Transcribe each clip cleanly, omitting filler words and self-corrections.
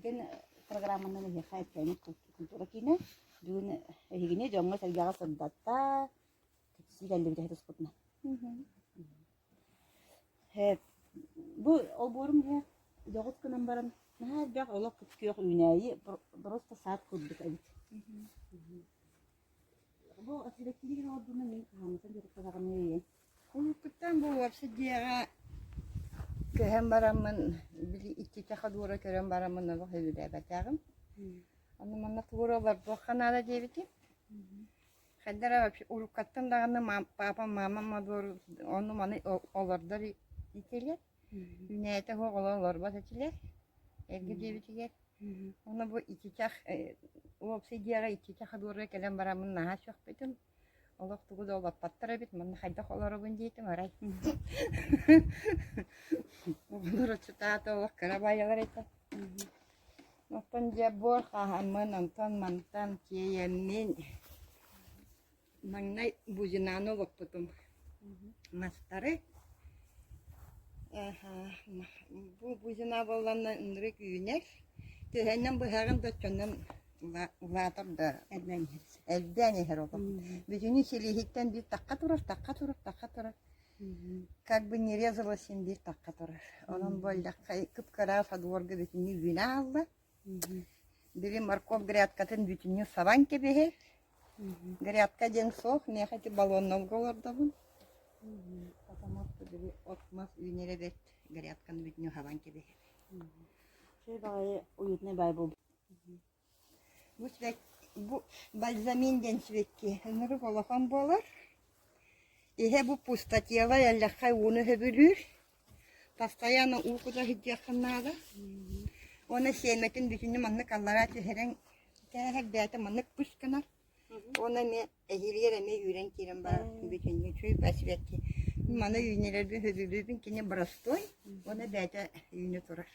диэн программанан эһиэхэ Эркээни культура киинэ бүгүн эһигини дьоҥҥо-сэргэҕэ сырдатта, кэпсии кэллибит эһэ туспутунан. Бу олбуорум иһэ дьоҕус гынан баран наһаа элбэх олох күөх үүнээйи просто сад курдук эбит. Бу сибэккини олордууну мин хаһааҥҥыттан дьарыктанаҕыный? Уруккуттан бу уопсай дьиэҕэ көһөн бараммын, били иччитэх одуура көрөн бараммын олох сөбүлээбэтэҕим. Ону манна тугу эрэ олордуохха наада диэбитим. Хайдах эрэ вообще уруккаттан даҕаны папам, мамам одуур ону-маны олордор этилэр. Үүнээтэ суох олорбот этилэр. Эргэ диэбитигэр. Уонна бу иччитэх уопсай дьиэҕэ иччитэх одуурга кэлэн бараммын наһаа сөхпүтүм. Олох тугу да олоппоттор эбит, манна хайдах олоробун диэтим арай. Оҕолор отчутаата олох кыра баайалар этэ. Оттон дьэ буор хаһаммын, онтон мантан тиэйэммин маҥнай бузинаны олоппутум. Мастары Бу бузина буолланна ынырык үүнэр. Төһөннөн быһаҕын да оччонон улаатар да Элбээн иһэр. элбээн иһэр олох. Бүтүнү силиһиттэн биир тахха турар, тахха турар, тахха турар. Как бы не резалась син биир тахха турар. Онон буоллахха кып-кыра садуорга бүтүннүү үүнэ хаалла. Били морковь грядкатын бүтүннүү сабан кэбиһэр. Грядка диэн суох, миэхэ ити баллоннарга олордобун. Потому что били от-мас үүнэрэ бэрт, грядканы бүтүннүү хабан кэбиһэр. Үчүгэй баҕайы уютнай баай буолбут. Бу сибэк бу бальзамин диэн сибэкки ынырык улахан буолар. Иһэ бу пустотелай эллэххэ ууну сөбүлүүр. Постоянно уу кута сылдьыаххын наада. Уонна сиэмэтин бүтүннүү маннык аллараа түһэрэн кээһэр бэйэтэ маннык пуш гынар. Уонна эмиэ эһиилигэр эмиэ үүрэн киирэн барар бүтүннүү үчүгэй баа сибэкки. Маны үүннэрэрбин сөбүлүүбүн кини боростуой уонна бэйэтэ үүнэ турар.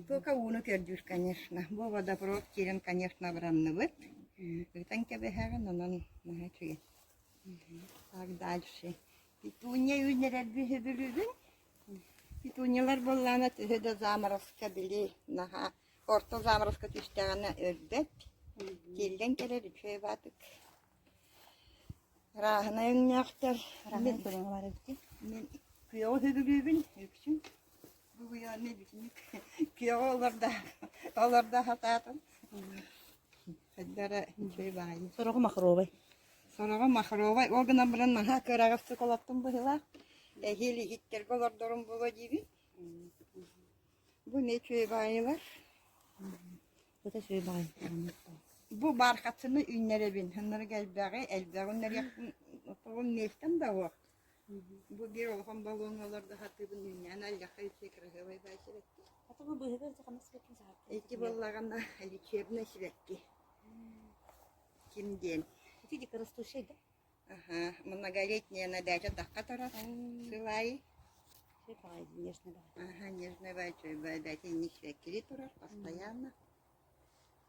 Только ууну көрдүүр, конечно. Бу водопровод киирэн, конечно, абыранныбыт. Ыытан кэбиһэҕин, онон наһаа үчүгэй. Так, дальше. Петуния үүннэрэрбин сөбүлүүбүн. Петуниялар буоллаҕына төһө да заморозка били наһаа орто заморозка түстэҕинэ өлбөт. Тиэллэн кэлэр үчүгэй баатык. Ырааһынай өҥнөөхтөр. Ырааһынай көрүҥэ баар эбит дии. Мин күөҕү сөбүлүүбүн үксүн. Бу быйааны бүтүнүк күөҕү олордо олордо сатаатым. Хайдара үчүгэй баҕайы. Сороҕо махровай. Сороҕо махровай. Ол гынан баран наһаа кыараҕастык олоттум быһыылаах. Эһиил иһиттэргэ олордорум буолуо диибин. Бу эмиэ үчүгэй баҕайылар. Это үчүгэй баҕайы. Бу бархатсыны үүннэрэбин. Ханнарык элбэҕи, элбэҕи үүннэриэхпин тоҕум миэстэм да суох. Бу биир улахан баллоҥҥа олордо сатыыбын үүннээн алльахха үчүгэй кыраһыабай баай сибэкки. Атаҕы быыһыгар ханна сибэккин саһарчы. Ити буоллаҕына лечебнай сибэкки. Ким диэн? Ити дикорастущий да? Аха, многолетняя на даче тахха турар сыл аайы. Нежный баҕайы. Аха, нежный баай, чөй баай, инник сибэккили турар постоянно.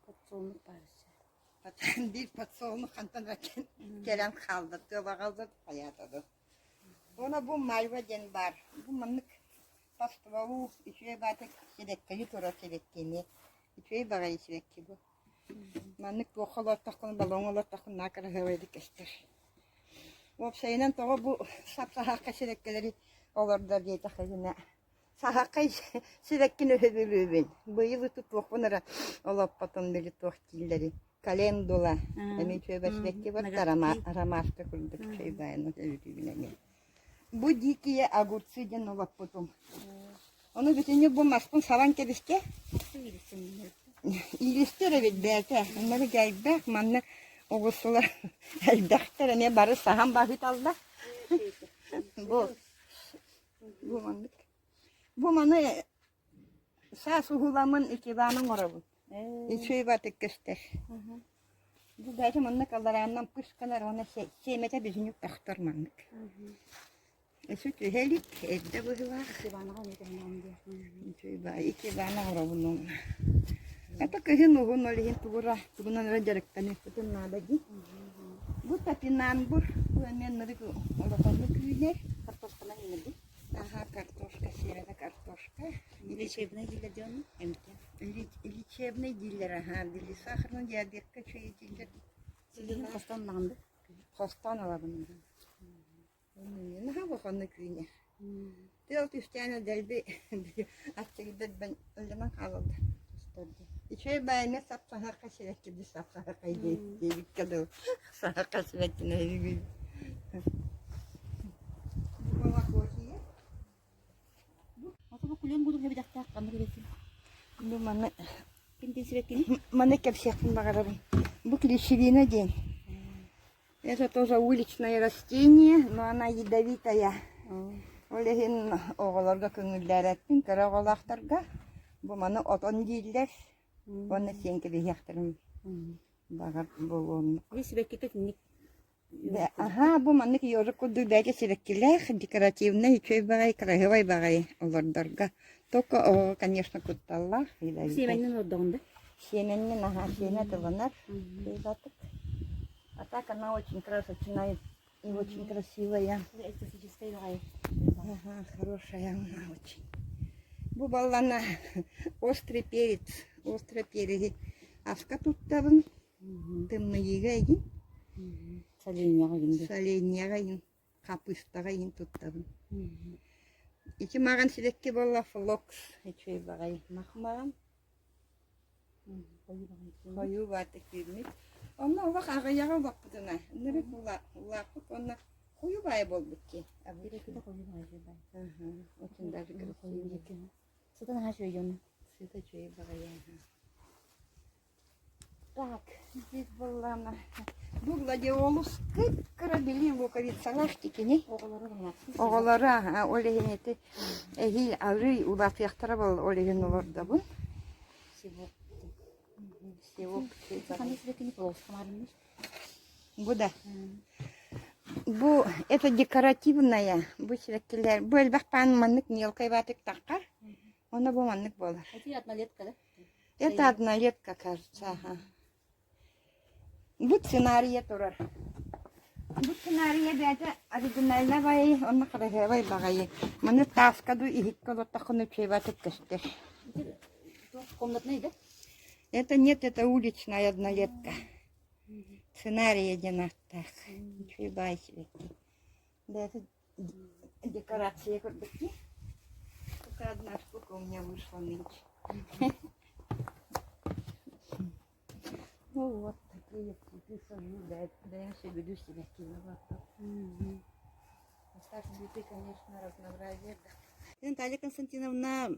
Подсолнух баар өссө. Биир подсолнух хантан кэлэн хаалла, тыалаҕалла хайаата да. Уонна бу мальва диэн баар. Бу маннык по стволу үчүгэй баата сибэккили турар сибэкки эмиэ. Үчүгэй баҕайы сибэкки бу. Маннык туохха олортоххуна, баллоҥҥа олортоххуна наһаа кыраһыабайдык көстөр. Уопсайынан тоҕо бу сап-саһаахха сибэккилэри олордор диэтэххинэ Саһаххай сибэккини сөбүлүүбүн. Быйыл тутуохпун эрэ олоппотум били туох дииллэрий календула эмиэ үчүгэй сибэкки барта ромашка курдук үчүгэй баайын сөбүлүүбүн эмиэ. Бу дикие огурцы диэн олоппутум. Ону бүтүннүү бу маспын сабан кэбистэ. Иилистэр эбит бэйэтэ. Оннору элбэх манна оҕурсулар элбэхтэр эмиэ бары саһан баһыыталлар. Бу Бу маннык. Бу маны саас уһуламмын икебана оҥоробун. Үчүгэй батык көстөр. Бу бэйэтэ маннык алларааннан пысканар уонна сиэмэтэ бүһүнүк тахтар маннык. Өссө түһэ илик, эрдэ быһыылаах. Үчүгэй баҕайы икебана оҥоробун уонна. Это кыһын уһун ол иһин тугура тугунан эрэ дьарыктаныахпытын наада дии. Бу топинамбур, бу эмиэ ынырык улаханнык үүнэр. Картошканан үүнэрбит. Аха, картошка, сиэмэтэ картошка. Лечебное дииллэр дьону эмтэ. Лечебный дииллэр аһаа, били сахарный диабекка үчүгэй дииллэр. Силиһин хостоон ылаҕын да? Хостоон ылабын. Наһаа улаханнык үүнэр. Тыал түстээн дэлби аччыгыйдар өлөнөн хаалаллар. Үчүгэй баайына сап-саһархай сибэккини сап-саһархай диэбиккэ дылы саһархай сибэккини өйүүбүн. Бу маны маны кэпсиэхпин баҕарабын. Бу клещевина диэн. Это тоже уличное растение, но она ядовитая. Ол иһин оҕолорго көҥүллээрэппин, кыра оҕолоохторго. Бу маны отон дииллэр уонна сиэн кэбиһиэхтэрин баҕар буолуон. Сибэккитэ итинник Аһаа, бу маннык ежик курдук бэйэтэ сибэккилээх, декоративнай, үчүгэй баҕайы, красивай баҕайы олордорго. Только оҕоҕо, конечно, кутталлаах. Сиэмэннэн олордоҕун да? Сиэмэннэн аһаа, сиэмэ тылынар. А так она очень красочная и очень красивая. Эстетическая баҕайы. Ага, хорошая она очень. Бу баллана острый перец, острый переһи аска туттабын. Тымныйыыга игин. Соленьяҕа игин. Соленьяҕа игин, хапыыстаҕа игин туттабын. Ити маҕан сибэкки буолла флокс үчүгэй баҕайы мах маҕан. Хойуу баатык түүммүт. Онно олох аҕыйаҕа улаппытына, ынырык улааппыт уонна хойуу баайа буолбут дии. Очень даже красивый. Сытан аһаа үчүгэй дьон. Сыта үчүгэй баҕайы. Так, здесь была она. Бу гладиолус кып-кыра били луковицалаах тикини. Оҕолоро аһа, ол иһин ити эһиил арыый улаатыахтара буолла, ол иһин олордобун. Севок. Бу да. Бу это декоративная. Бу сибэккилэр. Бу элбэх паан маннык мелкай баатык таххар. Онно бу маннык буолар. Это однолетка, да? Это однолетка, кажется, ага. Бу сценарийа турар. Бу сценарийа бэйэтэ оригинальнай баҕайы уонна кыраһыабай баҕайы. Маны тааска дуу иһиккэ олортоххуна үчүгэйбатык көстөр. Комнатный, да? Это нет, это уличная однолетка. Сценария диэн ааттаах. Үчүгэй баай сибэкки. Бэйэтэ декорация курдук дии. Только одна штука у меня вышла нынче. Ну вот такие цветы сажу, да, да, я веду себя кинула. А так цветы, конечно, разнообразие. Да. Наталья Константиновна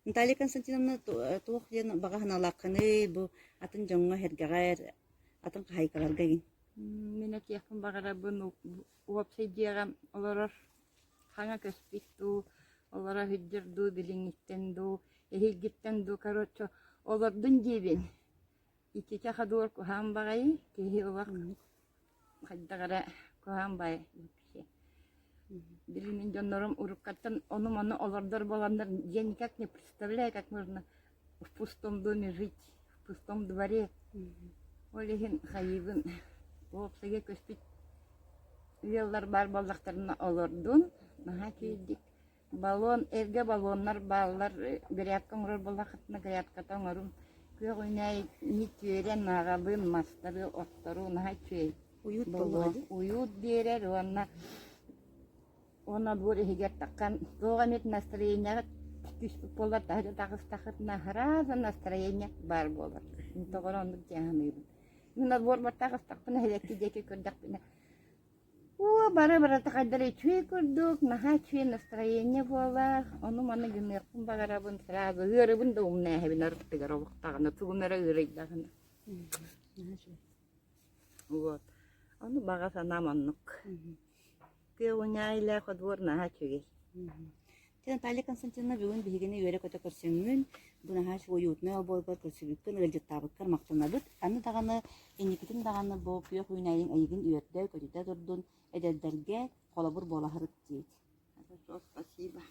Наталья Константиновна туох диэн баҕа санаалааххыный бу атын дьоҥҥо-сэргэҕэр, атын хаһаайкаларга игин? Мин этиэхпин баҕарабын уопсай дьиэҕэ олорор хаҥа көспүт дуу, олоро сылдьар дуу, билиҥҥиттэн дуу, эһиилгиттэн дуу, короче, олордун диибин. Итиччэ ходуор куһаҕан баҕайы, киһи олох хайдах эрэ куһаҕан баҕайы Били мин дьоннорум уруккаттан ону-маны олордор буоланнар я никак не представляю, как можно в пустом доме жить, в пустом дворе. Ол иһин хайыыбын уопсайга көспүт ыаллар баар буоллахтарына олордун, наһаа үчүгэйдик. Баллон, эргэ баллоннар бааллар, грядка оҥорор буоллаххытына грядката оҥорун. Күөх үүнээйини түөрэн аҕалын, мастары, оттору наһаа үчүгэй Уют буолуо. буоллаҕа дии. Уют биэрэр уонна уонна буор иһигэр таххан туох эмит настроениеҕа түспүт буоллар таһырдьа таҕыстаххытына сразу настроение баар буолар. Мин тоҕо эрэ оннук дии саныыбын. Мин олбуорбар таҕыстахпына эһэкки диэки көрдөхпүнэ Оо, бары барыта хайдах эрэ үчүгэй курдук, наһаа үчүгэй настроение буолар, ону-маны гыныахпын баҕарабын, сразу ыарыыбын да умнааһыбын ардыгар олохтоҕуна, тугум эрэ ыарыйдаҕына. Вот. Ону баҕа санаам оннук. Тыа уняйлаах одвор наһаа үчүгэй. Дьэ, Наталья Константиновна, бүгүн биһигини үөрэ-көтө көрсөҥҥүн, бу наһаа үчүгэй уютнай олбуоргар көрсүбүккүн, ыалдьыттаабыккар махтанабыт. Аны даҕаны, инникитин даҕаны бу күөх үүнээйиҥ эйигин үөрдэ, көтүтэ турдун, эдэрдэргэ холобур буола сырыт диэбит. Хорошо, спасибо.